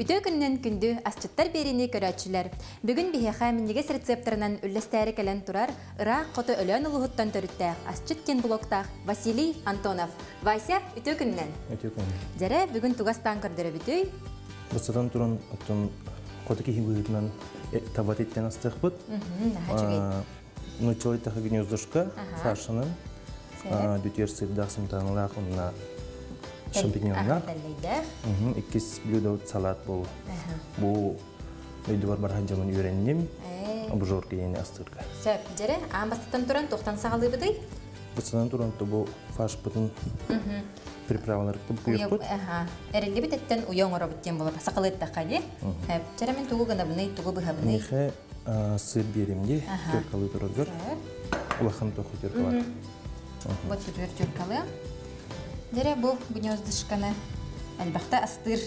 Үтүө күнүнэн күндү асчыттар биэриини көрөөччүлэр! Бүгүн биһиэхэ минньигэс рецептарынан үллэстээри кэлэн турар ыраах хоту Өлөөн улууһуттан төрүттээх асчыт диэн блогтаах Василий Антонов. Вася, үтүө күнүнэн! Үтүө күнүнэн. Дьэрэ, бүгүн тугастаан көрдөрөбүтүй? Бастатан туран, оттон хоту киһи быһыытынан таба титтэн астыахпыт. Наһаа үчүгэй. Нууччалыы таха гнездышко фаршынан бүтүөр сырдаах сымтаналаах уонна шампиньоннаах. Иккис блюдо салат болу. Бу дойдубар баран дьомун үөрэнним. Обжорка диэни астыырга. Сөп. Дьэрэ, аан бастатан туран туохтан саҕалыыбытый? Бастатан туран бу фаршпытын приправалар куйуохпут. Эриллибит эттэн уйа оҥоробут диэн буолар. Сахалыыттахха дии. Чэрэ мин тугу гынабыный, тугу быһабыный? Миэхэ сыр биэрим дии, тюркалыы тураргар. Улахан тоху тюркалар. Вот түтүөр тюркалы. Дьэрэ бу гнездышканы элбэхтэ астыыр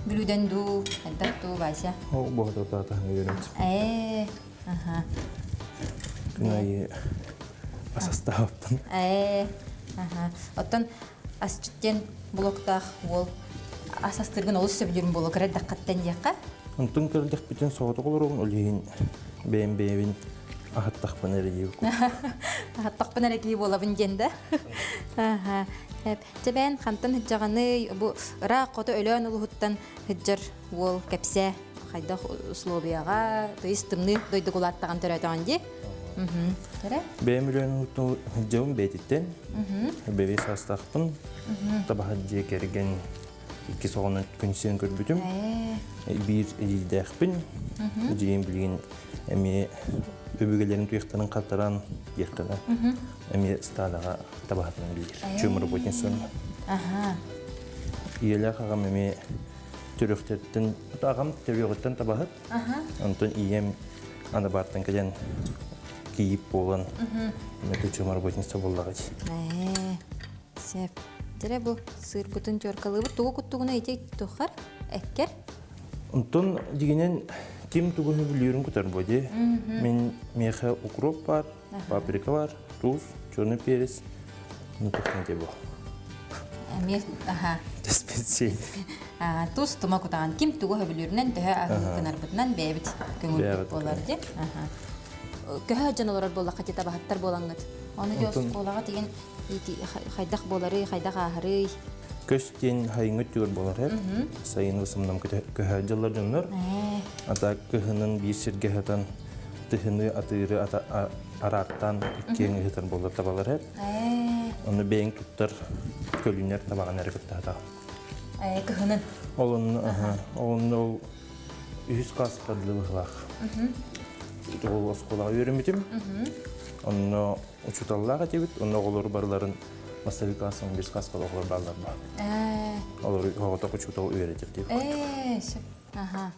бүлүүдэн дуу, элбэх дуу, Вася? Ол боһототаатаһын үөрэмт. Ээ, аха. Күн айы асастаабыппын. Ээ, аха. Оттон асчыт диэн блоктаах уол ас астыыргын олус сөбүлүүрүн буолуо кыра эрдэххиттэн диэххэ. Онтон көрдөхпүтүн соҕотох олоробун, ол иһин бэйэм бэйэбин аһаттахпын эрэ дии Аһаттахпын эрэ кии буолабын диэн да. Аха. Чэбээн хантан сыдьаҕаный бу ыраах хоту Өлөөн улуһуттан сыдьар уол кэпсээ хайдах условияҕа тыйыс тымныы дойдугулааттаҕын төрөөтөҕүн дии. Бэйэм Өлөөн улуһуттан сылдьабын бэйэтиттэн. Бэйэ саастаахпын. Табаһыт дьиэ кэргэн иккис оҕону күн сирин көрбүтүм. Биир эдьиийдээхпин. Эдьиийим билигин эмиэ өбүгэлэрин туйахтарын хатаран диэххэ эмиэ стадаҕа табаһытынан билэр. Чуум работницаны. Ийэлээх аҕам эмиэ төрүөхтэриттэн аҕам төрүөҕүттэн табаһыт. Онтон ийэм аны баартан кэлэн кийиит буолан эмиэ чуум работница буоллаҕа дии. Сөп. Дьэрэ бу сыырбытын теркалыыбыт тугу куттугуна ити тухар эккер Онтон дигинен ким тугу сөбүлүүрүн кутар бу дии. Мин миэхэ укроп бар, паприка бар, туус, черный перец, ну тухтан бу. Эмиэ аха. Специаль. Туус тума кутаҕан ким тугу сөбүлүүрүнэн төһө аһыытынарбытынан бэйэбит көҥүлбүт буолар дии. Көһө дьон олорор буоллахха ти табаһыттар буолаҥҥыт. Оны дьэ оскуолаҕа тиген хайдах буоларый, хайдах ааһарый? Көс диэн хайыҥҥы өттүгэр буолар эбит. Сайын ысымнам көһө дьыллар дьоннор. Ата кыһынын биир сиргэ сытан тыһыны атыыры арааттаан иккиэн ыһытар буолар табалар эбит. Ону бэйэҥ туттар көлүнэр табаҕын эрэ кытта сатаҕын. Кыһынын. Ол онно ол ол үһүс класска дылы быһылаах. Ол оскуолаҕа үөрэммитим. Онно учууталлаах этибит, онно оҕолору барыларын бастакы класстан бес класска оҕолор бааллар ба. Олору оҕотох учуутал үөрэтэр диэбит. Ээ, сөп. Аха.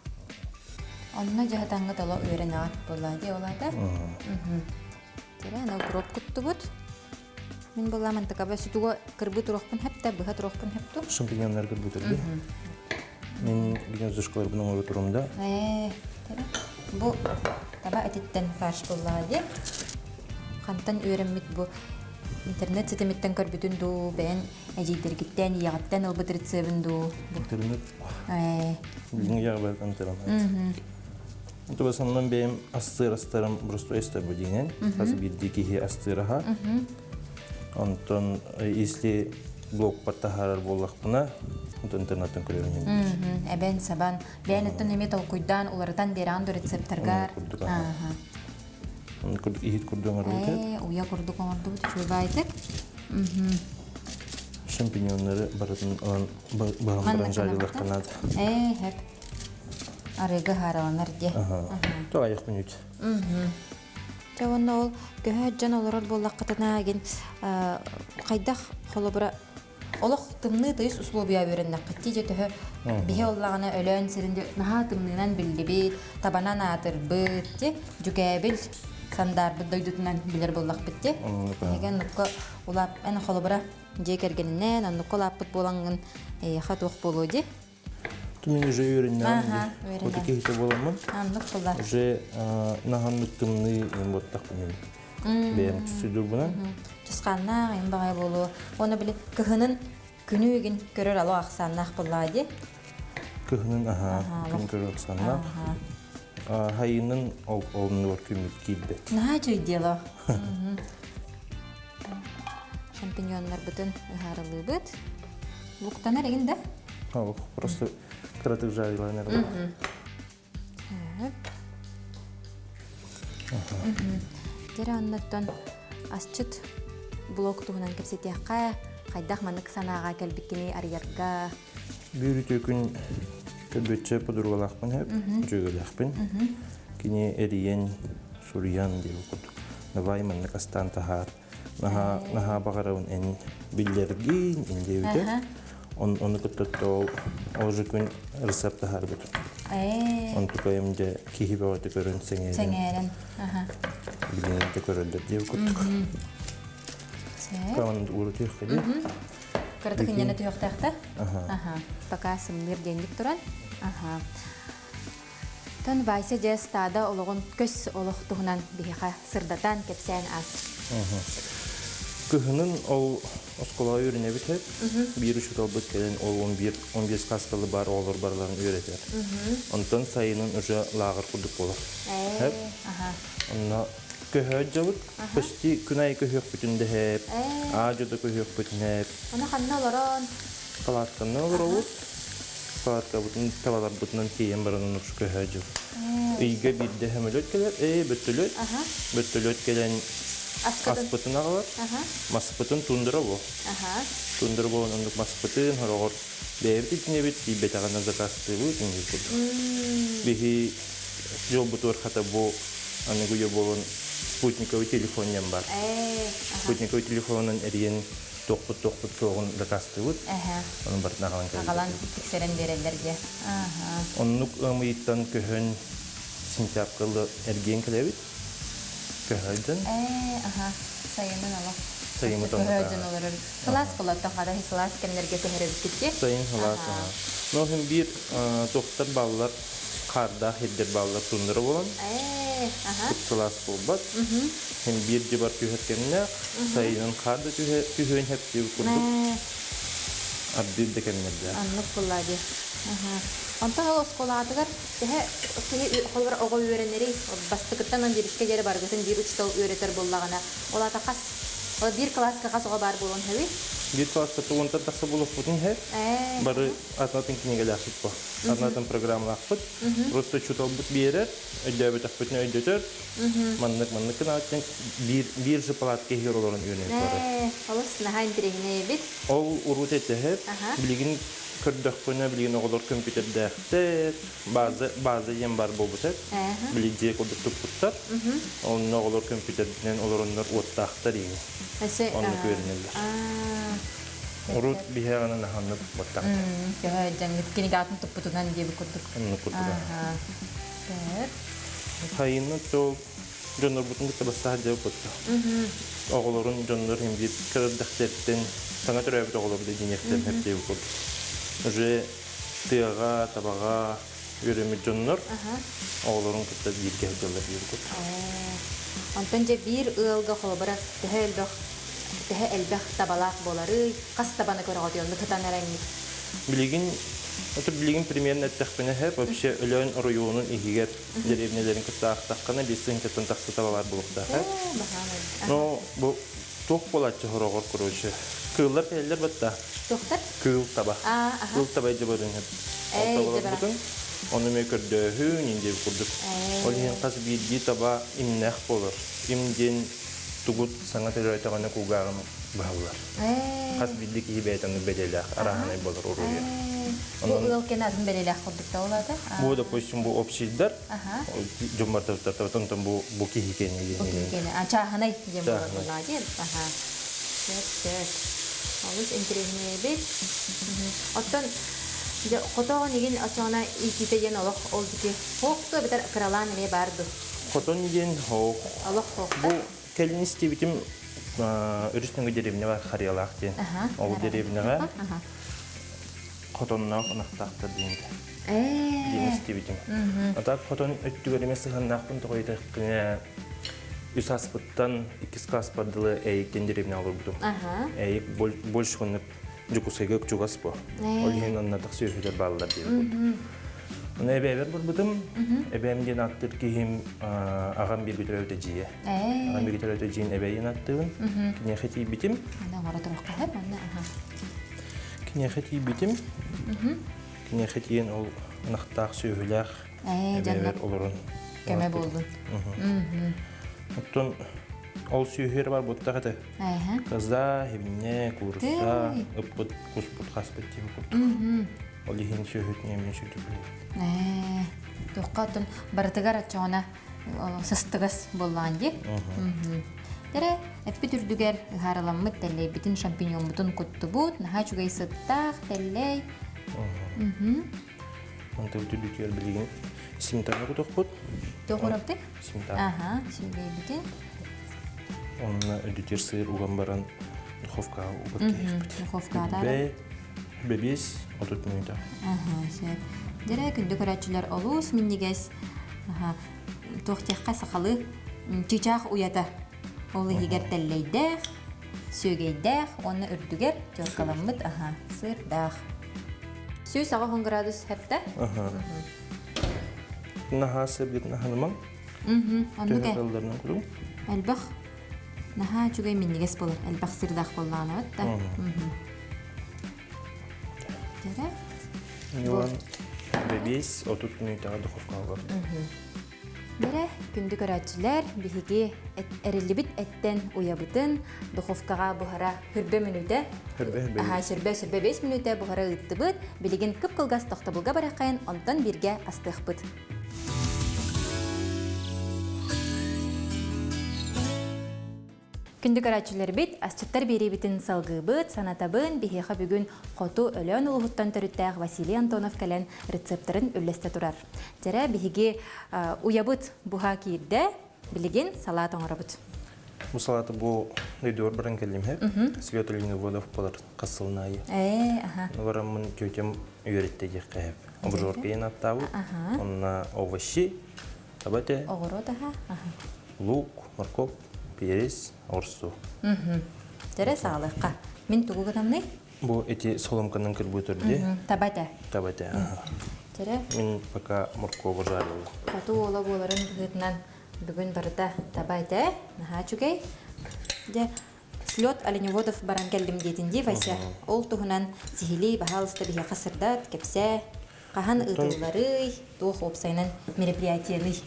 Онно дьаһатаҥҥа толо үөрэнэҕит буолла дии олаата. Тирэ аны укроп куттубут. Мин буолла мантыкаба сүтүгө кырбы туруохпун хэптэ, быһа туруохпун хэпту. Шампиньоннар кырбытырды. Мин гнездышкаларбын оҥоро турум да. Ээ, бу таба этиттэн фарш буоллаҕа дии. Хантан үөрэммит бу интернет ситимиттэн көрбүтүн дуу, бэйэн эдьиийдэргиттэн, ийэҕиттэн ылбыт рецебин дуу? Интернет. Ээ. Билиҥ ийэҕэ интернет. Туба сонунан бэйэм астыыр астарым просто эстер диинен. Хас биирдии киһи астыыр аһа. Онтон если блокпар таһаарар буоллахпына, интернеттен көрөбүн. Эбэн сабан, бэйэн өттүн эмиэ толкуйдаан, уларытан биэрэҕин да рецептаргар. Курдук иһит курдук оҥорбут. Ээ, уйа курдук оҥордубут үчүгэй баайдык. Шампиньоннары барытын ылан баһан баран жарилахха наада. Ээ, хэп. Арыыга хаараланар диэ. То айах мүнүүт. Дьэ уонна ол көһө дьон олорор буоллаххытына эгин хайдах холобура олох тымныы тыйыс условия үөрэннэххит дии дьэ төһө биһи оллаҕына Өлөөн сирин наһаа тымныынан биллибит, табанан аатырбыт дии дьүкээбил сандаарбыт дойдутунан билэр буоллахпыт дии. Эһиги оннукка улаап эн холобура дьиэ кэргэнинэн оннукка улааппыт буолаҥҥын эйиэхэ туох буолуо дии? Мин уже үөрэннэҕим хоту киһитэ буоламмын. Аннык була. Уже наһаннык тымныы им буоттахпын бэйэм сүдүрбунан. Чысхааннаах им баҕай буолуо. Оны били кыһынын күнү игин көрөр ало ахсааннаах буоллаа дии. Кыһынын аһаа, күн көрөр саннаах. Хайынын ол оннугар күммүт киирбэт. Наһаа үчүгэй дело. Шампиньоннарбытын ыһаарылыыбыт. Луктанар игин да? Ол просто кыратык жариланар. Дьэрэ оннуттан асчыт блог туһунан кэпсэтиэххэ, хайдах маннык санааҕа кэлбиккиний арыйарга? Биир үтүө күн көрбүччэ подругалаахпын сөп, дьүөгэлээхпин. Кини эрийэн, суруйан диэбит курдук. Давай маннык астаан таһаар. Наһаа, наһаа баҕарабын эн биллэргин, ин диэбитэ. Ону кытта ол ол же күн рецепт таһаарбыт. Онтукайым дьэ киһи бөҕөтө көрөн сэҥээрэн. Сэҥээрэн. Билигин да көрөллөр диэбит курдук. Каман уурутуохха дии. Кыратык инньэнэ түһүөхтээхтэр. Аха. Пока сымныыр диэнник туран. Аха. Тон Вася дьэ стада олоҕун көс олох туһунан биһиэхэ сырдатан кэпсээн аас. Кыһынын ол оскуолаҕа үөрэнэбит эт. Биир учууталбыт кэлэн ол 11 15 хаскалы баар оҕолор барыларын үөрэтэр. Онтон сайынын уже лааҕыр курдук буолар. Онно көһөөт дьабыт почти күн айы көһүөхпүтүн дэһээп, аа-дьо да көһүөхпүтүн эп. Ону ханна олорон? Палатканна олоробут. Палаткабытын табаларбытынан тиэйэн баран оннук көһөө дьыл. Ыйга биирдэ сөмөлүөт кэлэр, ээ бөттөлүөт. Бөттөлүөт кэлэн аспытын аҕалар. Маспытын тундра бу. Тундра буолан оннук маспытын хороҕор бэйэбит итинэбит тиийбэтэҕинэ заказтыыбыт инник курдук. Биһи дьолбутугар хата бу аныгы үйэ буолан спутниковый телефон диэн бар. Спутниковый телефонунан эрийэн туохпут-туохпут суоҕун дакаастыыбыт. Онон барытын аҕалан кэлэллэр. Аҕалан тиксэрэн биэрэллэр дьэ. Оннук ыам ыйыттан көһөн сентябрьга эргийэн кэлэбит. Көһөөдөн. Ээ, аха. Сайынын олох. Сайыммыт Көһөөдөн олорор. Сылаас болоттон хата сылаас кэмнэргэ көһөрөбүт дии. Сайын сылаас. Ну, хин биир туохтар баллар хаардаах ирдэр бааллар тундара буолан сылаас буолбат. Хин биир дьыбар түһэр кэмнээх, сайынын хаар да түһүөн хэптиир курдук ардыыр да кэмнэрдээх. Оннук буолла дии. Онтон ол оскуолаҕытыгар төһө киһи холобура оҕо үөрэнэрий бастакыттан он биирискэ диэри барыгытын биир учуутал үөрэтэр буоллаҕына ол аата хас ол биир кылааска хас оҕо баар буолуон сөбүй? Биир кылааска уонтан тахса буолуохпутун иһэр. Бары атын-атын кинигэлээхпит бу. Атын-атын программалаахпыт. Просто учууталбыт биэрэр, өйдөөбөтөхпүтүнэ өйдөтөр. Маннык маннык гынааччын биир биир же палатка иһигэр олорон үөрэнэр Ээ, олус наһаа интэриэһинэй эбит. Ол урут этэһэр, билигин көрдөхпүнэ, билигин оҕолор көмпүүтэрдээхтэр, база, база диэн бар буолбут эт. Били дьиэ курдук туппуттар. Онно оҕолор көмпүүтэрдинэн олороннор уоттаахтар иҥи. Оннук үөрэнэллэр. Урут биһиэҕинэн аһаннык туппаттах этэ. Төһө дьаҥҥыт кинигаатын туппутунан диэбит курдук. Оннук курдук. Сөп. Хайыны то дьоннорбутун кытта бассаһа дьэ кутта. Оҕолорун дьоннор им биир кырырдахтериттэн саҥа төрөөбүт оҕолору да диниэхтэрин хэптиэбит курдук. Уже тыаҕа, табаҕа үөрэммит дьоннор оҕолорун кытта бииргэ сылдьаллар диир курдук. Онтон дьэ биир ыалга холобура төһө элбэх төһө элбэх табалаах буоларый, хас табаны көрөҕүт онну тутан эрэҥҥит? Билигин это билигин примерно эттэхпинэ сөп вообще Өлөөн оройуонун иһигэр дэриэбинэлэрин кытта аахтаххына биир тыһыынчаттан тахса табалар буолуохтаах. Но бу туох буолааччы хороҕор короче кыыллар кэлэллэр батта Туохтар? Кыыл таба. Кыыл таба дьабарын ол табаларбытын ону эмиэ көрдөөһүн индиэ курдук. Ол иһин хас биирдии таба имнээх буолар. Им диэн тугут саҥа төрөөтөҕүнэ кулгааҕын быһаллар. Хас биирдии киһи бэйэтэ бэлиэлээх арааһынай буолар уруйа. Бу ыал кэнэ атын бэлиэлээх курдук да ол Бу, допустим, бу общийдар, дьон барта онтон бу бу киһи кэнэ Бу киһи кэнэ. А чааһынай диэн буолар буоллаҕа дии. Аха. Сөп, сөп. Олус интэриэһинэй эбит. Оттон дьэ хотоҕун игин очоҕуна иитиитэ диэн олох ол дики хоох дуо эбэтэр кыралаан эмиэ баар дуу? Хотон диэн хоох. Олох хоох. Бу кэлин истибитим өрүс нөҥүө дэриэбинэ бар Харыйалаах диэн. Ол дэриэбинэҕэ хотонноох ынахтаахтар диэн диэн истибитим. А так хотон өттүгэр эмиэ сыһыаннаахпын тоҕо диэтэхпинэ үс ааспыттан иккис класспар дылы Эйик диэн дэриэбинэҕэ олорбутум. Эйик больше хоннук. Дьокуускайга чугас бу. Ол иһин оннотох сүөһүлэр бааллар диэн курдук. Ону эбээбэр барбытым. Эбээм диэн ааттыыр киһим аҕам бииргэ төрөөбүт эдьиийэ. Аҕам бииргэ төрөөбүт эдьиийин эбээйин ааттыыбын. Киниэхэ тиийбитим. Киниэхэ тиийбитим. Киниэхэ тиийэн ол ынахтаах сүөһүлээх эбээбэр олорон көмө буоллун. Оттон ол сүөһү бар буттах этэ. Коза, хибинне, куурусса, ыппыт, куспут, хаспыт диэн курдук. Ол иһин сүөһүтүн эмиэ сүрдүк Ээ, туохха оттон барытыгар оччоҕуна сыстыгас буоллаҕын дии. Тэрэ эппит үрдүгэр ыһаарыламмыт тэллэйбитин шампиньоммутун куттубут, наһаа үчүгэй сыттаах тэллэй. Онтон үрдүгэр билигин сметана кутуохпут. Туохурапты? Сметана. Аха, сүөгэйбитин. Онно үрдүтүр сыыр уган баран духовкаҕа угар киһиэхпит. Духовкаҕа Бэбиэс 30 мүнүүтэ. Аха, сөп. Дьэрэ күндү көрөөччүлэр олус минньигэс туох диэххэ сахалыы чыычаах уйата. Ол иһигэр тэллэйдээх, сүөгэйдээх уонна үрдүгэр теркаламмыт аха, сыырдаах. 180 градус хэптэ. Наһаа сырдык наһанымам. Оннук э. Элбэх наһаа үчүгэй минньигэс болар. Элбэх сырдаах боллаанабат да. Дьэрэ. Милан бэбиэс 30 мүнүүтэҕэ духовкаҕа олордо. Дьэрэ, күндү көрөөччүлэр, биһиги эриллибит эттэн уйабытын духовкаҕа буһара хүрбэ мүнүүтэ. Хүрбэ хүрбэ. Аха, сүрбэ сүрбэ 5 мүнүүтэ буһара ыыттыбыт. Билигин кып-кылгас тохтобулга барахайын, онтон бииргэ астыахпыт. Күндү көрөөччүлэрбит, асчыттар биэриибитин салгыыбыт, санатабын, биһиэхэ бүгүн Хоту Өлөөн улууһуттан төрүттээх Василий Антонов кэлэн рецептэрин үллэстэ турар. Дьэрэ, биһиги уйабыт буһа киирдэ, билигин салаат оҥоробут. Бу салааты бу дойдугар баран кэллим һэ. Света Лениводов болар хас сылын аайы. Ээ, аха. Бараммын тетям үөрэттэ диэххэ сөп. Обжорка диэн аттаабыт. Онно овощи, табате, Оҕуруот аха. Лук, морковь, перец, оҕурсу. Дьэрэ саалыахха. Мин тугу гынамный? Бу эти соломканан кырбыы төрдү. Табате. Табате. Дьэрэ. Мин пока моркову жарила. Хоту уола буоларын быһыытынан бүгүн барыта таба этэ. Наһаа үчүгэй. Дьэ, слет оленеводов баран кэллим диэтин дии, Вася. Ол туһунан сиһилии баһаалыста биһиэхэ сырдат, кэпсээ. Хаһан ыытылларый, туох уопсайынан мероприятиеный?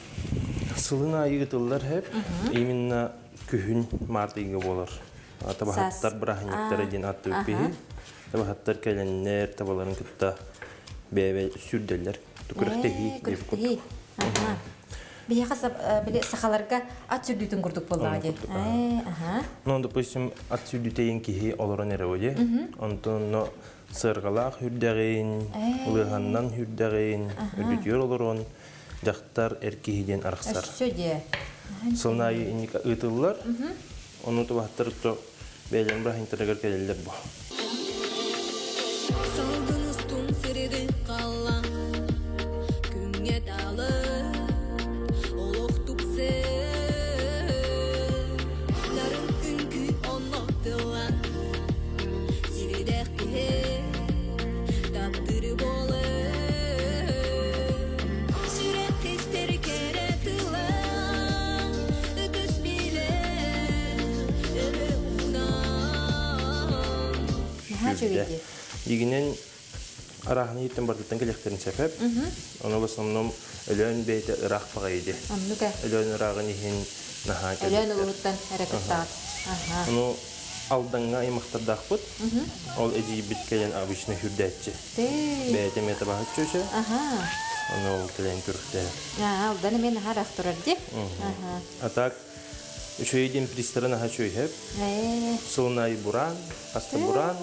Сылын аайы ыытыллар хэп. Именно күһүн март ыйга буолар. Табаһыттар бырааһынньыктара диэн ааттыыр биһи. Табаһыттар кэлэннэр табаларын кытта бэйэ сүрдэллэр. Күрэхтэһии диэбит курдук. Биһиэхэ били сахаларга ат сүрдүүтүн курдук буоллаҕа дии. Ну, допустим, ат сүрдүүтэйин киһи олорон эрэ дии. Онтон но сыарҕалаах үрдэҕин, ылыһаннан үрдэҕин, үрдүтүгэр олорон дьахтар эр киһи диэн арахсар. Өссө диэ. Сылын аайы инника ыытыллар. Ону тубаһаттар то бэйэлэрин бырааһынньыктарыгар кэлэллэр бу. Салгын устун сирири халлан күҥҥэ таалы олох тупсыр нарын үҥкүү онно тыллан сирдээх киһи таптыыр буолар сүрэх истэр кэрэ тыла ытыс билэр өрө уунан Наһаа үчүгэй Дигинен арааһын иһиттэн бардыттан кэлиэхтэрин сөп. Ону в основном Өлөөн бэйэтэ ыраах баҕайы ди. Оннук ээ. Өлөөн ырааҕын иһин наһаа Өлөөн кэлбиттэр. улууһуттан эрэ кыттаҕыт. Аха. Ону Алдаҥҥа аймахтардаахпыт. Ол эдьиийбит кэлэн обычно хүрдээччи. Тыы. Бэйэтэ эмиэ табаһыт чүөчэ. Аха. Ону ол кэлэн күрүхтэһэр. Аа, Алдан эмиэ наһаа ыраах турар дии. Аха. А так үчүгэй диэн пристара наһаа үчүгэй Ээ. Сылын аайы бураан, хаста бураан.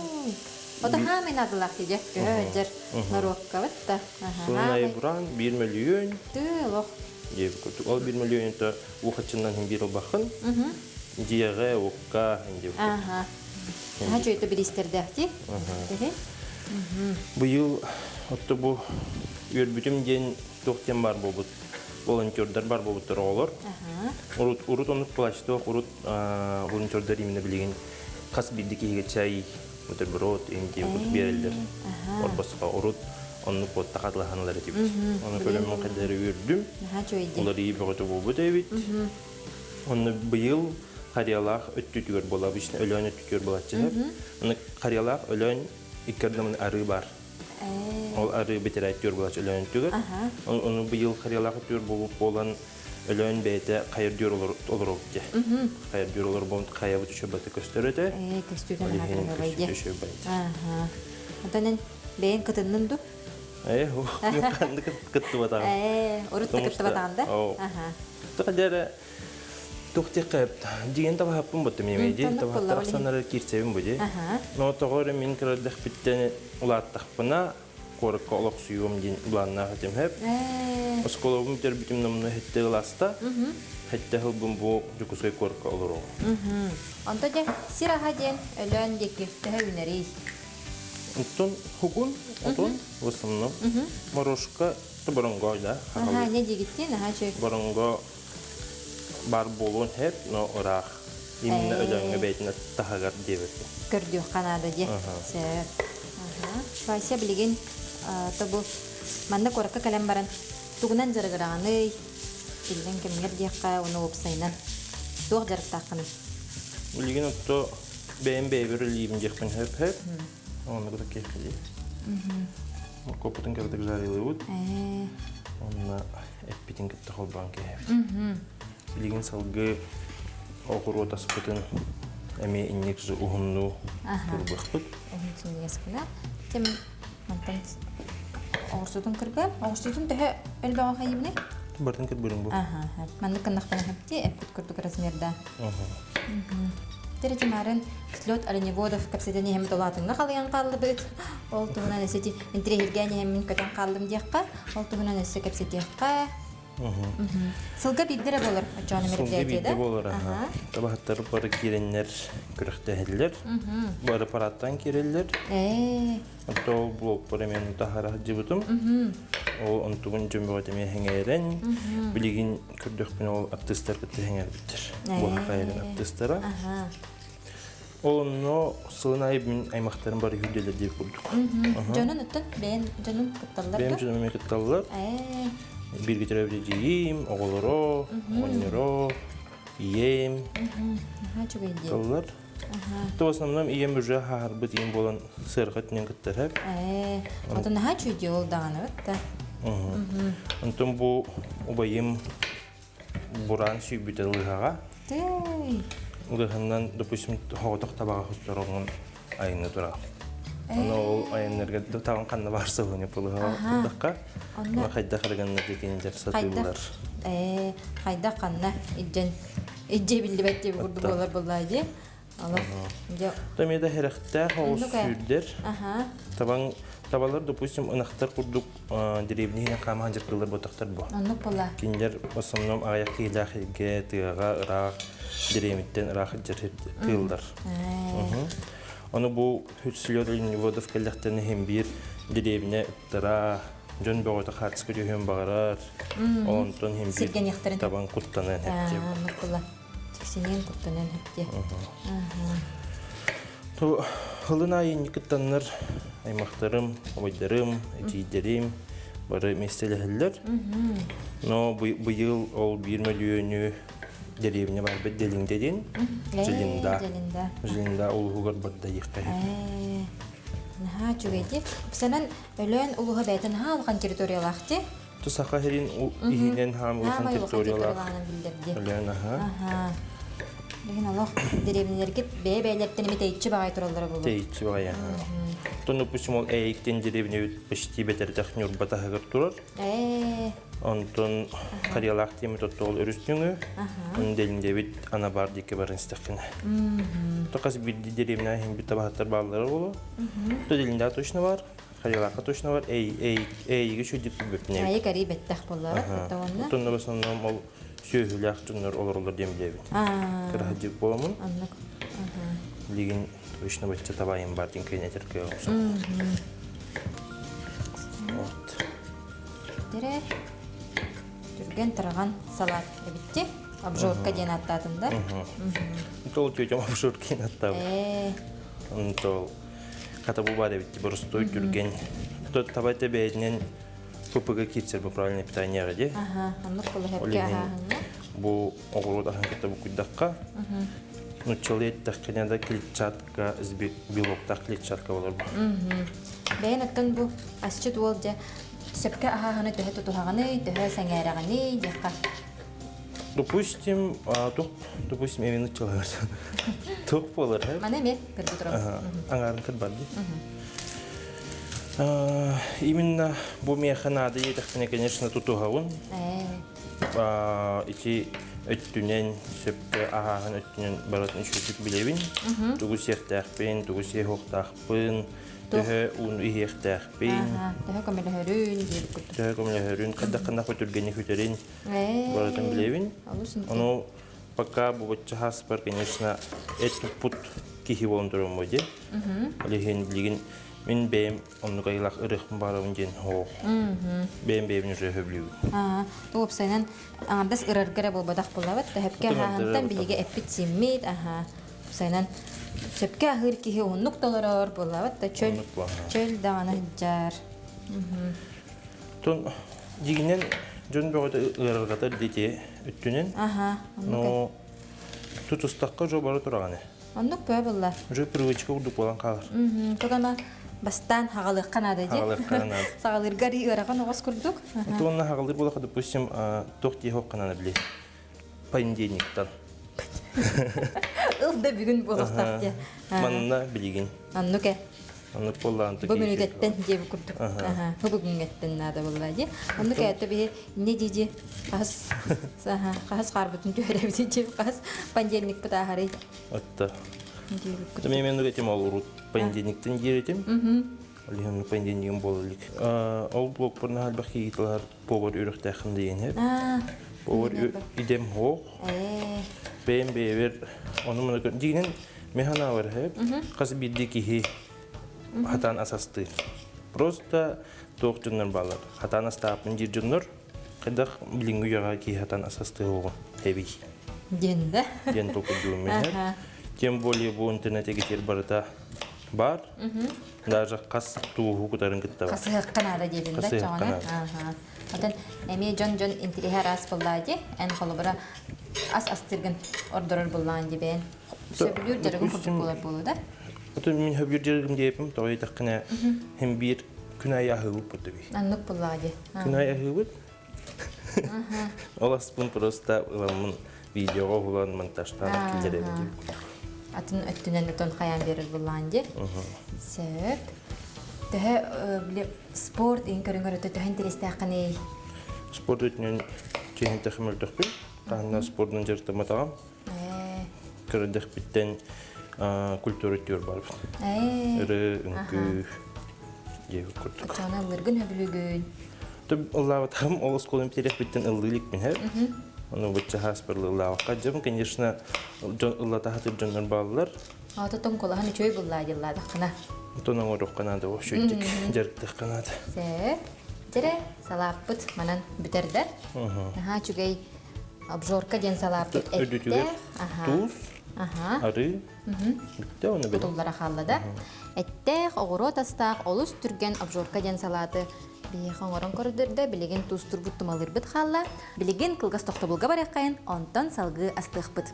Ото хаамай наадалаах дии көһө сылдьар норуоккабыт да. Сылын аайы бураан биир мөлүйүөн. Тыы олох. Диэбит курдук. Ол биир мөлүйүөн то уухаччынан хин биир ылбаххын. Дьиэҕэ, уокка диэбит Аха. Наһаа үчүгэй бириистэрдээх дии. Быйыл отто бу үөрбүтүм диэн туох диэн баар буолбут волонтердар бар буолбуттар оҕолор. Урут урут оннук плачтоох урут волонтердар именно билигин хас биирдии киһигэ чай. Бутерброд индия кут биэрэллэр. Орбоско урут оннук буоттаха атылаһаналар этибит. Оны көрөммүн хайдары үөрдүм. Уларыйыы бөҕөтө буолбут эбит. Онно быйыл Харыйалаах өттүтүгэр буола, обычно Өлөөн өттүтүгэр буолааччы. Аны Харыйалаах Өлөөн икки ардымын арыы бар. Ол арыы бэтэрээттүүр буолааччы Өлөөн өттүгэр. Ону быйыл Харыйалаах өттүгэр буолбут буолан Өлөөн бэйэтэ хайырдүүр олоробут дии. Хайырдүүр олорбут хайабыт үчүгэйбаты көстөр этэ. Көстүүтэ наһаа кыраһыабай дии. Онтон эн бэйэҥ кытыннын ду? Ээ, ханнык кыттыбатаҕым. Ээ, урут да кыттыбатаҕын да? Тоҕо туох диэххэ дьиҥин табаһаппын буттум эмиэ табаһаттар ахсаннары киирсэбин бу дии. Но тоҕо эрэ мин кыра эрдэхпиттэн улааттахпына куоракка олохсуйуом диэн былааннаах этим хэп. Оскуолабын бүтэрбитим номнуо хэттэ ыласта. Хэттэ сылбын бу Дьокуускай куоракка олоруом. Онто дьэ сир аһа диэн Өлөөн диэки төһө үүнэрий? Оттон хугун, отон, в основном. Морошка, боронго да. Аха, не дигиттин, аха чөй. Боронго бар буолуон хэп, но ыраах. Именно Өлөөҥҥө бэйтин таһыгар диэбиппин. Көрдүөххэ наада дии. Сөп. Вася билигин тобу манна куоракка кэлэн баран тугунан дьарыгыраҕыный? Иллэҥ кэмҥэр диэххэ, уну уопсайынан туох дьарыктааххыный? Билигин отто бэйэм бэйэбэр үлэлиибин диэхпин сөп. Онно кытта киэххи Моркуоппутун кыратык жарилыыбыт. Онно эппитин кытта холбоон кээһэбит. Билигин салгыы оҕуруот аспытын эмиэ инник уһуннуу курбуохпут. Уһун синньигэс гына. Тем мантан оҕурсутун кырга. Оҕурсутун төһө элбэҕи хайыбыный? Бартын кырбырын бу. Аха, маннык гыннахпына хэпти эппит курдук размерда. Тиретимарын слет оленеводов кэпсэтэн иһэммит улаатыҥҥа халыйан хааллыбыт. Ол туһунан өссө интириэһиргээн иһэммин көтөн хааллым диэххэ. Ол туһунан өссө кэпсэтиэххэ. Сылга биирдэ эрэ буолар оччоҕуна Сылга мероприятие биирдэ да? буолар аха. Табаһыттар бары киирэннэр күрэхтэһэллэр. Бары парадтан киирэллэр. Ээ. Оттон ол блокпор эмиэ таһара сылдьыбытым. Ол онтугун дьон бөҕөтө эмиэ сэҥээрэн, билигин көрдөхпүнэ ол артыыстар кытта сэҥээрбиттэр. Буһахайрын артыыстара. Ол онно сылын аайы мин аймахтарым бары үрдэлэр диир курдук. Дьонун оттон бэйэн дьонун кытталлар Бэйэм дьонум эмиэ кытталлар. Бииргэ төрөөбүт эдьиийим, оҕолоро, оҕонньоро, ийэм кытталлар. То в основном ийэм уже хаһарбыт ийэм буолан сыарҕа өттүнэн кыттар. Отон наһаа үчүгэй ол даҕаны да. Онтон бу убайым бураан сүүйбүтэ лыһаҕа. Лыһаннан, допустим, соҕотох табаҕа хостороҕун айанна турар. Ону ол айаннарга таҕын ханна баар сылыны пылыһаҕа турдахха, онно хайдах арыганна декендер сатыыллар. Ээ, хайдах ханна илдьэн илдьэ биллибэт диэби курдук буолар буоллаа дии. Эмиэ да сэрэхтээх оҕус сүүрдэр. Табаҥ табалар, допустим, ынахтар курдук деревня иһинэн хаамаһан дьарыктыыллар буотахтар бу. Оннук була. Кинилэр в основном аҕыйах киһилээх сиргэ, тыаҕа, ыраах деревняттан ыраах сылдьар тыыллар. Ону бу Слёт Оленеводов кэллэхтэринэ иһин биир деревня ыттара, дьон бөҕөтө хаартыска түһүөн баҕарар. Онтон иһин биир табан куттаныан хэптиэ. Тиксиниэн куттанан хэптиэ. Хылын аайы кыттаннар аймахтарым, убайдарым, эдьиийдэрим бары миэстэлэһэллэр. Но быйыл ол биир мөлүйүөнү дэриэбинэ барбыт Делиҥдэ диэн. Жилинда. Жилинда улууһугар барда диэххэ. Наһаа үчүгэй дии. Санан Өлөөн улууһа бэйэтэ наһаа улахан территориялаах дии. Саха сирин иһинэн хаам улахан территориялаах. Өлөөн аха. Билигин олох дэриэбинэлэргэ бэйэ-бэйэлэриттэн эми тэйиччи баҕайы тураллара буолуо. Тэйиччи баҕайы. Оттон, допустим, ол Ээйиктэн дэриэбинэбит почти бэтэрдэх Ньурба таһыгар турар. Онтон Карелаах диэммит оттоол өрүс нөҥүө. Оны Дэлиҥдэбит Анабар диэки баран истэххинэ. Токас биирдии дэриэбинэ иһин бит табаһыттар бааллара буолуо. То Дэлиҥдэ точно бар. Хайалаахха точно бар, эй, эйиги сүдүп билбэппин. Айы кэрий бэттэх буоллара, оттоҕунна. Оттон в основном ол сүөһүлээх дьоннор олороллор диэн билэбин. Кыраһадьык буоламын. Оннук. Билигин точно бачча табайым бар диэн кыйын этэр кыаҕым суох. Вот. Тере түргэн тараҕан салат эбитти. Обжорка диэн аттаатын да. Тол тетям обжорка диэн аттаабыт. Тол. Хата бу баар эбит боростуой түргэн. Таба этэ бэйэтинэн ППГ киирсэр бу правильное питание дии. Аха, оннук Ол кылыһапка иһин аһааһыҥҥа. бу оҕуруот аһын кытта букуйдахха, нуччалыы эттэххинэ да клетчатка, белоктаах клетчатка болор бу. Бэйэн оттон бу асчыт уол дьэ сөпкө аһааһыны төһө тутуһаҕыный, төһө сэҥээрэҕиний диэххэ. Допустим, тух, допустим, именно человек. Тух болар, хэ? Маны эмиэ кыргы турабын. Аңарын кырбар ди. Именно бу миэхэ наада диэтэхпинэ, конечно, тутуһабын. Ити өттүнэн, сөпкө аһааһын өттүнэн барытын үчүгдүк билэбин. Тугу сиэхтээхпин, тугу сиэһуохтаахпын, төһө ууну иһиэхтээхпин. Төһө көмөлөһөрүн диэбит курдук. Төһө көмөлөһөрүн, хайдах хүтүргэни хүтэрин барытын билэбин. Ону пока бу бачча конечно, эт туппут киһи буолан турумму дии. Ол иһин билигин мин бэйэм оннук айылаах ырыахпын баарабын диэн оох. Бэйэм бэйэбин уже хөблүүбүн. Уопсайынан аҥардас ырарга эрэ буолбатах буоллабыт. Төһөпкө аһааһынтан биһиги эппит симмит, аха. Уопсайынан сөпкө аһыыр киһи уһуннук толорор буоллабыт да чөл чөл даҕаны сылдьар. Тон дьигинэн дьон бөҕөтө ыарырҕатар дити өттүнэн. Аха, Но тутустахха жо бара тураҕаны. Оннук бөө булла. Уже привычка курдук буолан хаалар. Тугана бастаан хагалыахха наада дии. Хагалыахха наада. Саҕалыырга ыарахан оҕус курдук. Туонна хагалыыр буолаха, допустим, туох дии хоққанана били. Понедельниктан. Ыл да бүгүн буолуохтаах дии. Манна билигин. Оннук э. Оннук буоллаан Бу мүнүүтэттэн диэби курдук. Бу бүгүҥҥэттэн наада буолла дии. Оннук это биһи не дии хас хас хаарбытын түһэрэбит дии хас понедельникпыт ааһарый. Отто. Мен мен этим ол урут понедельниктен диэретим. Ол иһин понедельнигим буола илик. Ол блокпор наһаа киитилар повар үрөхтээхин диэн хеп. Повар идем хоох. Бэйэм бэйэбэр ону маны дигинен механа бар хеп. Хас биирдии киһи хатаан асастыыр. Просто туох дьоннор баалар. Хатаан астааппын диир дьоннор хайдах билиҥҥи үйэҕэ киһи хатаан асастыа оҕо эбий. Диэн да. Диэн толкуйдуум мен. Тем более бу интернете кетер барыта бар. Даже хас тууһу кутарын кытта бар. Хасыһыкка наада диэтин да чоҕона. Отон эмиэ дьон-дьон интириэһэ араас буоллаа дии. Эн холобура ас астыргын ордорор буллаан дибээн. Сөбүлүүр дьарыгын курдук буолар буолу да? Отон мин хөбүлүүр дьарыгым диэпим, тоҕо диэтэххинэ, хим биир күн аайы аһыыбыт буолду би. Аннык буллаа дии. Күн аайы аһыыбыт. Ол аспын просто ыламмын видеоҕа уһулан монтажтаан киллэрэбин диэбит. Атын өттүнэн отон хайаан биэрэр буллаан дии. Сөп. Төһө били спорт иһин көрүҥөр өтө төһө интэриэстээххиний? Спорт өттүнэн чиһин тэхимөлтөхпүн. Таһынан спордун дьарыктамматаҕым. Көрдөхпүттэн культура өттүгэр барбыт. Ыры, үҥкүү диэбит курдук. Оччоҕуна ыллыргын хөбүлүүгүн? Ыллаабатаҕым, ол оскуолам бүтэрехпиттэн ыллыы иликпин һэ. Ону бычча хааспар ыллаабакка дьым, конечно, дьон ыллата сатыыр дьоннор бааллар. Ото тоҥколоһон үчүгэй буллаа дьыллаатаххына. Отон оҥоруохха наада, үчүгэйдик дьарыктыахха наада. Сөп. Дьэрэ, салааппыт манан бүтэрдэ. Наһаа үчүгэй обжорка диэн салааппыт Үрдүтүгэр туус, арыы, бүттэ оны били. Кутуллара хаалла да. Эттээх, оҕуруот астаах, олус түргэн обжорка диэн салааты биһиэхэ оҥорон көрдөрдө. Билигин туустурбут тумалыырбыт хаалла. Билигин кылгас тохтобулга барыаххайын, онтон салгыы астыахпыт.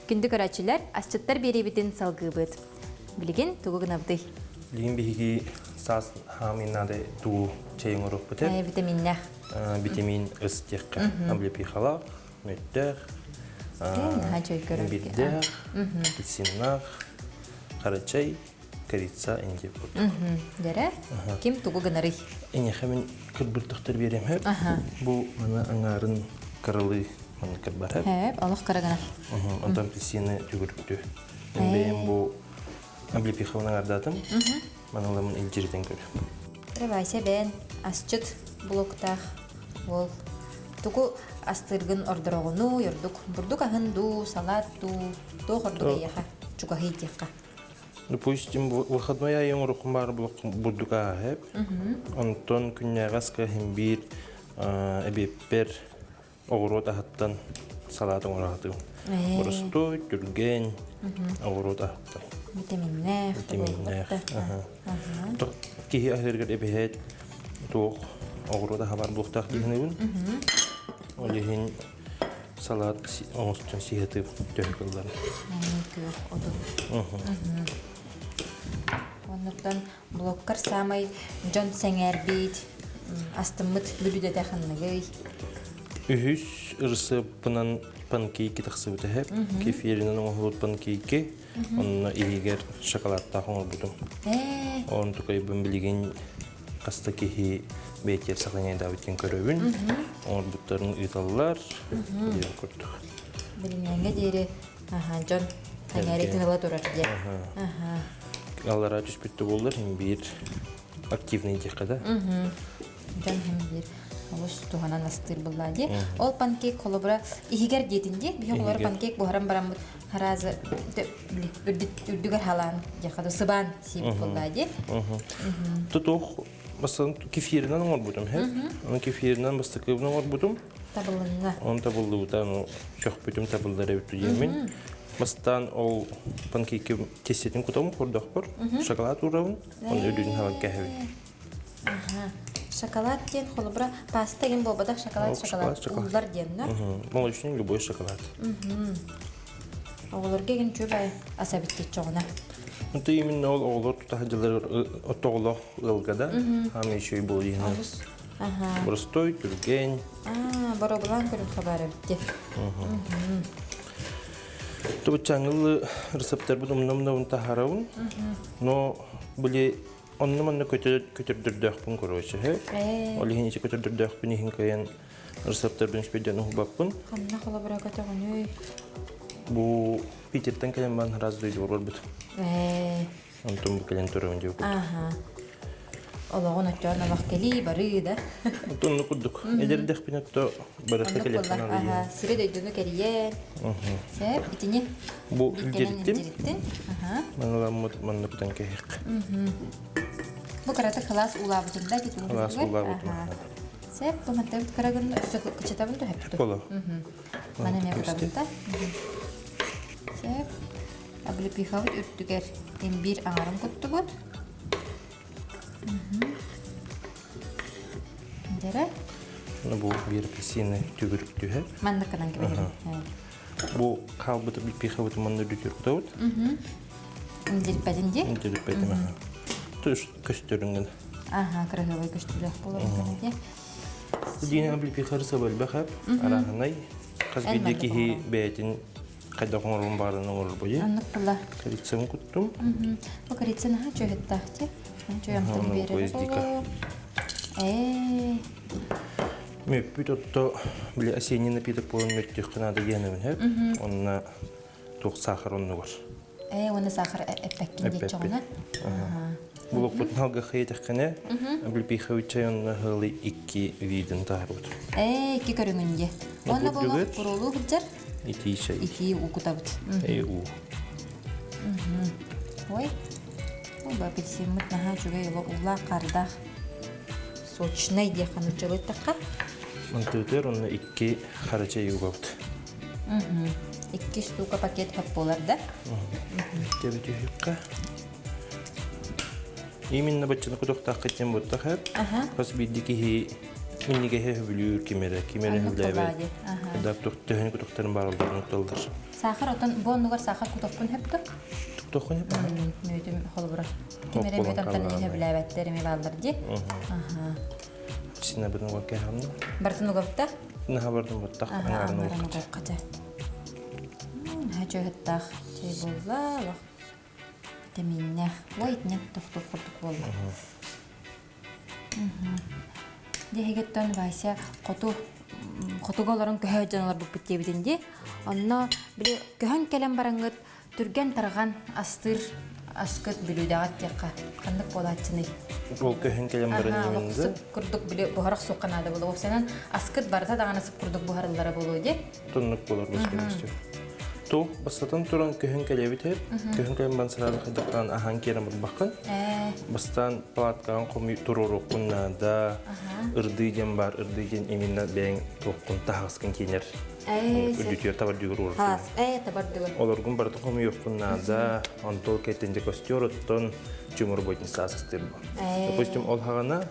Күндү көрөөччүлэр, асчыттар биэриибитин салгыыбыт. Билигин тугу гынабытый? Билигин биһиги саас хаамыйнаады туу чэй оҥоруохпут э Витаминнээх. Витамин С диэххэ. Облепихалаах, мүттээх, имбирдээх, апельсиннаах, хара чай, корица инди курдук. Дэрэ, ким тугу гынарый? Эйиэхэ мин кырбыртахтар биэриэм сөп. Бу маны аҥаарын кыралыы маннык кырбар сөп. Сөп, олох кыра гына. Онтон апельсины түгүрүктү. Мен бэйэм бу облепиховын аҥардаатым. Маныламын илдьиритэн көрүм. Вася бэйэн асчыт блоктаах уол. Тугу астыыргын ордороҕуну, ордук бурдук аһын дуу, салат дуу, туох ордук эйиэхэ чугаһый диэххэ. Допустим, выходной айын уруккун баар бурдук ааһып, онтон күннээҕи аска иһин биир эбиэппэр. Оҕуруот аһыттан салаат оҥоро сатыым. Боростуой, түргэн оҕуруот аһыттан. Витаминнээх. Витаминнээх. Киһи аһыырыгар эбэһээт туох оҕуруот аһа бар буолуохтаах дии саныыбын. Ол иһин салаат оҥостон сиһатыып төһө кылларын. Күөх оту. Оннуктан блоккар саамай дьон сэҥээрбит, астыммыт бүлүүдэтэ ханныгый? Үһүс ырысыаппынан панкейки тахсыбыта эһэп. Кефиринэн оҥоһуллубут панкейки. Онно иһигэр шоколадтаах оҥорбутум. Онтукайбын билигин хаста киһи бэйэтигэр сохраняйдаабыт диэн көрөбүн. Оҥорбуттарын ыыталлар диэн курдук. Билиҥҥээҥҥэ диэри дьон эҥээритин ыла турар диэн. Аллараа түспүт да буоллар иһин биир активный диэххэ да. Дьон иһин биир олус туһанан астыыр буоллаа дии. Ол панкейк холобура иһигэр диэтин дии. Биһи оҕолор панкейк буһаран бараммыт харазы үрдүгэр халаан диэххэ да сыбаан сиэбит буоллаа дии. Тутуох бастан кефиринэн оҥорбутум һэ. Оны кефиринэн бастакыбын оҥорбутум. Табылынна. Он табыллыбыта, ну, сөхпүтүм табыллар эбит диэммин. Бастаан ол панкейки тиэстэтин кутабын курдахпар, шоколад уурабын, оны үрдүнэн халан кэһэбин. Аха. Шоколад диэн холобура паста деген буолбатах шоколад шоколад ууллар диэн да? Молочный любой шоколад. Оҕолорго эгин чүбай ас эбит чоҕуна. Это именно ол оҕолор тута сылдьаллар оттоҕолоох ыалга да хаамыы үчүгэй буолуо диэн. Простой, түргэн. Аа, боробулаан көрүн хабар эбитти. Тубуччаҥылы рецептербит умнам-умнабын таһаарабын. Но били онно-манна көтөрдөрдөөхпүн короче. Ол иһин ичи көтөрдөрдөөхпүн иһин кыайан рецептербин үспүйдэн уһубаппын. Ханна холобура көтөҕүнүй? Бу Питертэн кэлэн баран раз дойдубар барбыт. Ээ. Онтон бу кэлэн турабын диэбит курдук. Аха. Олоҕун оччоон олох кэлии барыы да. Оннук курдук. Эдэрдэхпинэ то барыта Оннук кэлиэххэ буолла. наада Аха. диэн. Сири дойдуну кэрийэн. Сеп, итини Бу биир кэлэн илдьириттим. илдьириттин. Аха. Маныламмыт манна кутан кэһиэх. Бу кырата кылаас уулаабытын да ити Кылаас уулаабытым. Аха. Сеп, бу мантан кыра гын өссө кычатабын төһөптү. Боло. Маны эмиэ кутабын да. Сеп. Облепихабыт үрдүгэр имбирь аҥарын куттубут. Дьэрэ. Бу биир апельсины түгүрүк түһэр. Манныкынан кэбиһэбин. Бу хаалбыт облепихабыт манна үрдүгэр кутабыт. Индириппэтин дии? Индириппэтим аха. То есть көстөрүн гына. Аха, кыраһыабай көстүүлээх буолар дии. Диэн облепихары сабылбах араһынай хас биирдии киһи бэйэтин хайдах оҥорорун баарын оҥорор буйа. Оннук була. Корицаны куттум. Бу корица наһаа чөһөттаах ти. Чөйөмтөн биэрэр буолуо. Ээ. Мүппүт отто били осенний напиток буолан мүттүөххэ наада диэнэбин һэп. Онно туох сахар оннугар. Ээ, уонна сахар эппэккин диэччэҕинэ. Булукпутун алга хыйытаххына, облепиховый чай онно хылы икки видын таһарбыт. Ээ, икки көрүҥүн дьэ. Уонна буолуох буруолуу сылдьар. Итии чай. Итии уу кутабыт. Ээ, уу. Ой, ой, бу апельсиммыт наһаа үчүгэй улаах хардаах сочнай диэххэ нууччалыттахха. Мантыытыгар онно икки хара чай угабыт. Икки штука пакет хап буолар да? Кэбитиһикка. Именно баччаны кутуохтаахха диэн буттаха. Хас биирдии киһи миннигэһи сөбүлүүр ким эрэ, ким эрэ сөбүлээбэт. Да төһөнү кутуохтарын бааралларын укталлар. Сахар отон бу оннугар сахар кутуохпун хөптө? Кутуоххун хөп. Мүөтүм холобура. Ким эрэ мүөт амтанын сөбүлээбэттэр эми бааллар дии. Аха. Синабытын угаккаһамна. Бартын угапта? Наха бардым баттах аҥаарын угаппыт. Наһаа чай буолла, витаминнээх. Ой, итинэн тохтуур курдук буолла. Диэһигиттэн Вася хоту хотуга олорон көһө дьон олорбуппут диэбитин дии. Онно били көһөн кэлэн бараҥҥыт түргэн-тарҕан астыыр аскыт бүлүүдэҕит диэххэ ханнык буолааччыный? Ол көһөн кэлэн баран Аха, сып курдук били буһарах суохха наада буолуо. Уопсайынан аскыт барыта даҕаны сып курдук буһарыллара буолуо дии. Туннук буолар бу. Туох бастатан туран көһөн кэлэбит эр. Көһөн кэлэн баран сразу хайдахтаан аһаан киирэн барбаккын. Бастаан палаткаҕын хомуй туруоруоххун наада. Ырдыы диэн баар, ырдыы диэн именно бэйэҥ туоххун таһаҕаскын киинэр. Үрдүтүгэр табардыгыр уурдун. Хаас, табардыгыр. Олоргун барытын хомуйуоххун наада. Онтон кэлтэн дьэ костер оттон чумурботница асастыыр бу. Допустим, ол хаҕана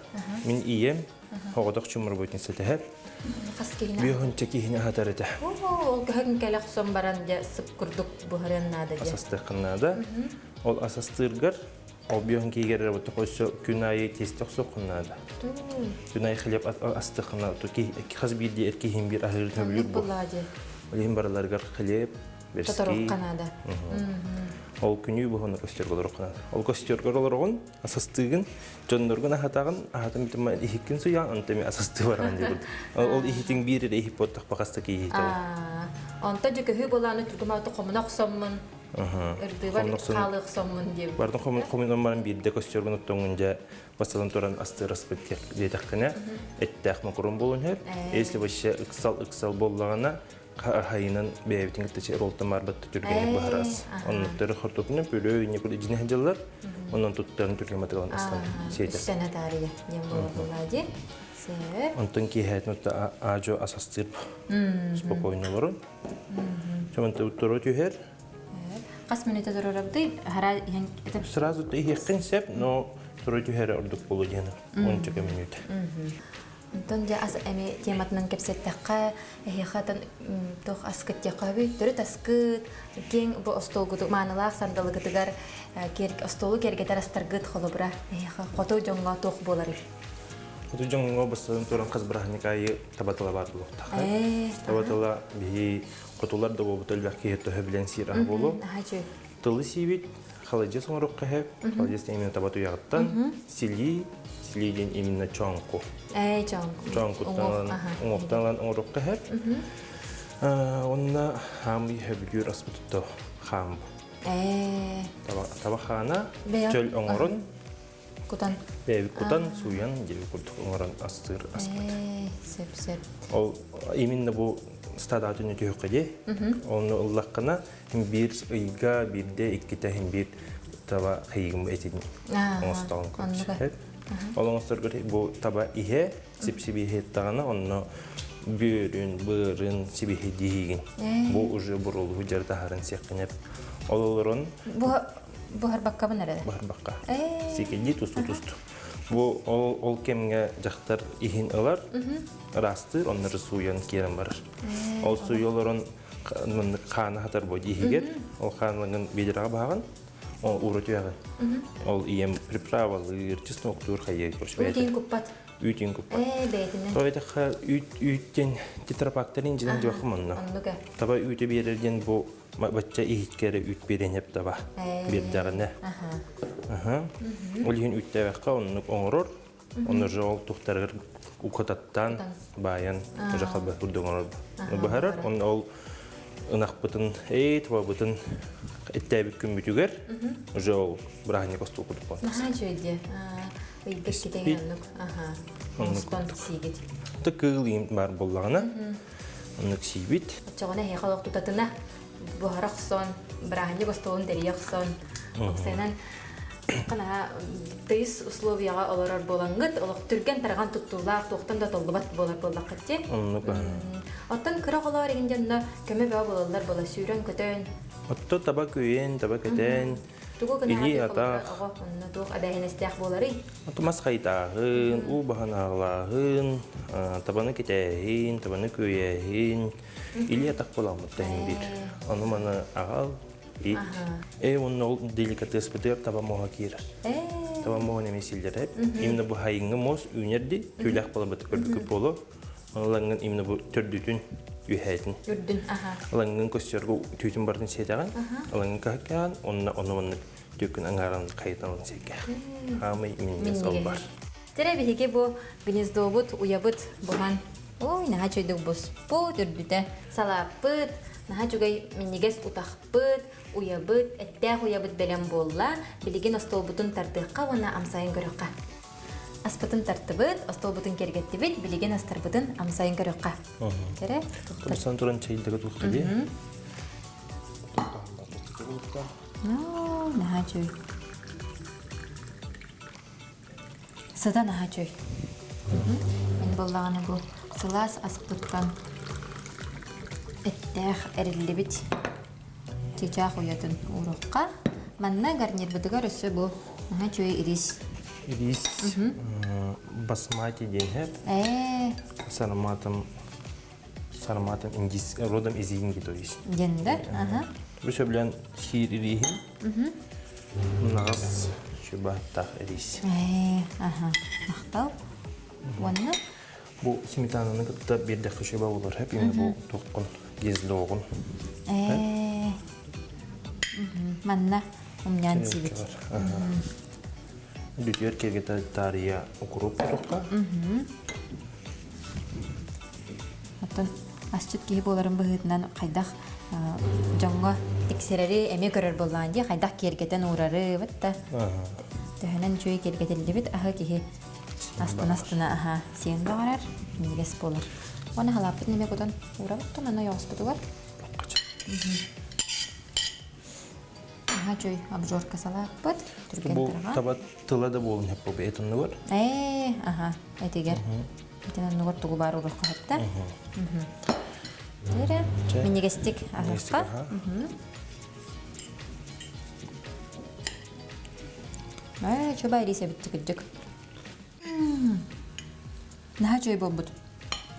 мин ийэм оҕотох чумурботница тэһэр. Хас киһини? Биохонча киһини аһатар этэ. Ол көһөн кэлэ охсон баран дьэ сып курдук буһарыан наада дьэ. Асастыаххын наада. Ол асастыыргар ол биоһун киигэр эрэ буттах өссө күн аайы тиэстэ охсуоххун наада. Күн аайы хлеб астыаххын наада. Хас биирдии эр киһин биир аһыырын сөбүлүүр бу. Ол иһин барыларыгар хлеб, бэски. Тоторуохха наада. Ол күнүү буһуна костёрга олоруохха наада. Ол костёрга олороҕун, асастыыгын, дьонноргун аһатаҕын, аһатын бүтүн иһиккин суйаҕын, онтон эми асастыы бараҕын диир. Ол иһитиҥ биир эрэ иһит буоттах баҕаста киһи Онто дьэ көһүү буолааны түргүмааты хомуна охсоммун, ырдыыбар хаалы охсоммун диэбит. Бардын хомунан баран биирдэ костёргун оттоҥҥун дьэ бастатан туран астыыр аспыт диэтэххинэ, эттээх макарон буолуон сөп. Если вообще ыксал-ыксал буоллаҕына, хаһайынан бэйэбитин кытта ролтан барбат түргэнник быһарас. Оннуктары хортотунан пүлөө инне курдук дьине дьыллар. Онон туттарын түргэн матыгалан астан сиэтэр. Үссэнэ таарыйа диэн буолар буолаа дии. Сөп. Онтон киэһээтин отто аажо асастыыр спокойно олорун. Чомонто тура түһэр. Хас мүнөтө турарабдый? Хара иһэн Сразу иһиэххин сөп, но тура түһэрэ ордук буолуо диэн. Онча мүнөтө. Онтон дьэ ас эми тематынан кэпсэттэххэ, эһиэхэ атын туох аскыт диэххэ сөбүй? Төрүт аскыт, киэҥ бу остуолгуту маанылаах сандалыгытыгар остуолу киэргэтэр астаргыт холобура эһиэхэ хоту дьоҥҥо туох буоларый? Хоту дьоҥҥо бастатан туран хас бырааһынньык аайы таба тыла баар буолуохтаах. Таба тыла биһи хотулар да буолбут элбэх киһи төһө билэн сиир аһа буолуо. Тылы сиибит, халадьыс оҥоруохха сөп. Халадьыс именно таба туйаҕыттан, силии, силии диэн именно чоҥку. Ээ, чоҥку. Чоҥкуттан ылан, уҥуохтан ылан оҥоруохха сөп. Онно хаамый хөбүлүүр аспытытто хаам. Ээ. Таба хаана, чөл оҥорон, кутан. Бэйэбит кутан, сууйан, диэби курдук оҥорон астыыр аспыт. Ээ, сөп, сөп. Ол именно бу стадатын түһүөххэ дии. Оны ыллаххына биир ыйга биирдэ иккитэ иһин биир таба хайыгым этин оҥостоҕун көрсүһэр. Ол оҥосторгор бу таба иһэ сипсибиһиттаҕына онно бүөрүн, быарын сибиһи диһигин. Бу уже бурулуһу дьары таһарын сиэххинэп. Ол олорон Бу буһарбаккабын эрэ. Буһарбакка. Сикилди тусту тусту. Бу ол ол кэмҥэ дьахтар иһин ылар, ыраастыыр, оннору сууйан киирэн барар. Ол сууйа олорон маннык хааны хатар бу иһигэр, ол хаанлаҥын биэдэрэҕэ баһаҕын, ол уура түһэҕин. Ол ийэм приправалыыр, чесноктуур хайыыр Үүтин куппат. Үүтин куппат. Ээ, бэйэтинэн. Тоҕо диэтэххэ, үүт үүттэн тетрапактарын дьинэн дьуохха манна. Оннук ээ. Таба үүтэ биэрэр диэн бу бачча иһиккэ эрэ үүт биэриэн сөп таба. Биэрдэҕинэ. Аха. Ол иһин үүттээбэххэ оннук оҥорор. Ону же ол тухтарыгар укататтаан баайан уже халба курдук оҥорор. Быһарар. Онно ол ынахпытын, эй, табабытын эттээбит күммүтүгэр уже ол бырааһынньык остуол курдук буолан Наһаа үчүгэй дии. Ыйга китэҥ оннук. Аха. Оҥостон сиигит. Кыыл иин баар буоллаҕына, оннук сиибит. Оччоҕуна эһиэхэ олох тутатына буһара охсон, бырааһынньык остуолун тэрийэ охсон, оксанан ханаһа тыйыс условияҕа олорор буолаҥҥыт, олох түргэн-тарҕан туттуулаах, туохтан да толлубат буолар буоллаххыт дии. Оннук. Оттон кыра оҕолоор игин дьонно көмө бөҕө буолаллар буола сүүрэн-көтөн. Отто таба күйэн, таба көтөн, Тугу илии гынаҕытый атах. оҕо онно туох эбээһинэстээх буоларый? Мас хайытааһын, уу баһан аҕалааһын, табаны кэтээһин, табаны күөйээһин, илии атах буоламмыт тэһин биир. Ону маны аҕал, ит. Э уонна ол деликатеспытыгар таба муоһа киирэр. Таба муоһун эмиэ силлэрэр. Именно бу хайыҥҥы муос үүнэр ди, түүлээх буолабыт көрбүкүт буолуо. Ылаҥҥын именно бу төрдүтүн үһээтин. Үрдүн, аха. Ылаҥҥын көстөргө түүтүн бартын сиэтэҕин, ылаҥҥын каһыккаҕын, онно ону маннык түөкүн аҥааран хайытан ылан сиэккээх. Хаамай минньигэс ол бар. Тере биһиги бу гнездобут, уйабыт буһан, ой, наһаа үчүгэйдик буспут, үрдүтэ салааппыт, наһаа үчүгэй минньигэс утахпыт, уйабыт, эттээх уйабыт бэлэм буолла. Билигин остуолбутун тардыахха уонна амсайан көрүөххэ. Аспытын тартыбыт, остуолбутун киэргэттибит, билигин астарбытын амсайан көрүөххэ. Кэрэ, Тумсан туран чэйдэгэ туохта дии. Наһаа үчүгэй. Сыта наһаа үчүгэй. Мин буоллаҕына бу сылаас аспыттан эттээх эриллибит чыычаах уйатын ууруохха. Манна гарнирбытыгар өссө бу наһаа үчүгэй ирис. Ирис басмати диэн иһэр. Ээ. С ароматом с ароматом индис родом из Индии, то есть. Диэн да? Ага. Бу сөбүлээн сиир ирииһин. Наҕас чубааттаах ириис. Ээ, аха. Махтал. Уонна Бу сметананы кытта биэрдэххэ үчүгэй буолар хэп именно бу туоххун гезлоҕун. Ээ. Манна умньаан сиибит. Бүтүөр киэргэтэ таарыйа укроп кутукка. Оттон асчыт киһи буоларын быһыытынан хайдах дьоҥҥо тиксэрэри эмиэ көрөр буоллаҕын дии, хайдах киэргэтэн уурары, вот да. Төһөнөн үчүгэй киэргэтиллибит аһы киһи астына-астына аһа сиэн баҕарар, минньигэс буолар. Уонна халааппытын эмиэ кутан уурабыт да манна ойоҕоспутугар. Аһа үчүгэй обжорка салааппыт. Түргэн Бу таба тыла да буолун хеппо бэйэ тоннугар. Ээ, аха, этигэр. Итин оннугар тугу баар уруохха хатта. Тере минньигэстик аһыахха. Ээ, чуба ириис эбитти кырдьык. Наһаа үчүгэй буолбут.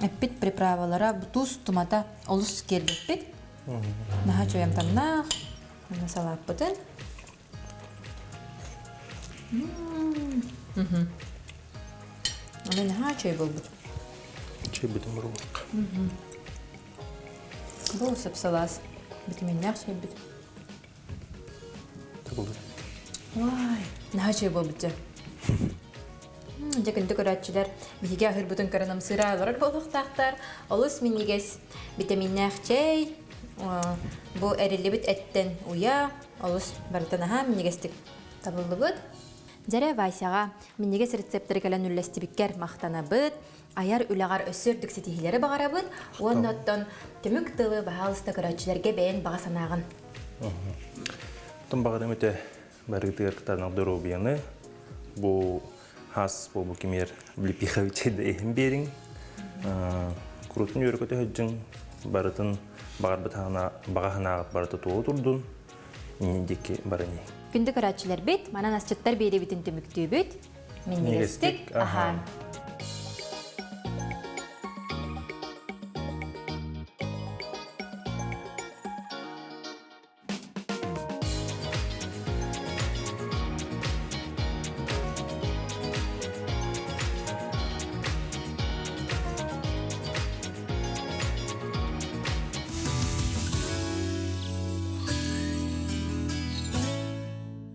Эппит приправалара туус тумата олус киэргэппит. Наһаа үчүгэй амтаннаах. Уонна салааппытын. Аны наһаа үчүгэй буолбут. Чэйбитин боруобалык. Бу сып-сылаас битиминнээх чэйбит. Табыллар. Уай, наһаа үчүгэй буолбут дьэ. Дьэ күндү көрөөччүлэр, биһиги аһыырбытын көрөн ымсыыра олорор буолуохтаахтар. Олус минньигэс битэмииннээх чэй, бу эриллибит эттэн уйа, олус барыта наһаа минньигэстик табыллыбыт. Дьэрэ Васяҕа минньигэс рецептэри кэлэн үллэстибиккэр махтанабыт, айар үлэҕэр өссө үрдүк ситиһиилэри баҕарабыт уонна оттон түмүк тылы баһаалыста көрөөччүлэргэ бэйэн баҕа санааҕын. Оттон баҕарым этэ барытыгар кытаанах доруобуйаны бу хас буолбу кимиэр Влепиховича да иһин биэриҥ курутун үөрөкөтө сылдьыҥ барытын баҕарбыт баҕа санааҕыт барыта туола турдун иннин диэки барыный Күндү көрөөччүлэрбит, манан асчыттар биэриибитин түмүктүүбүт. Минньигэстик аһаан.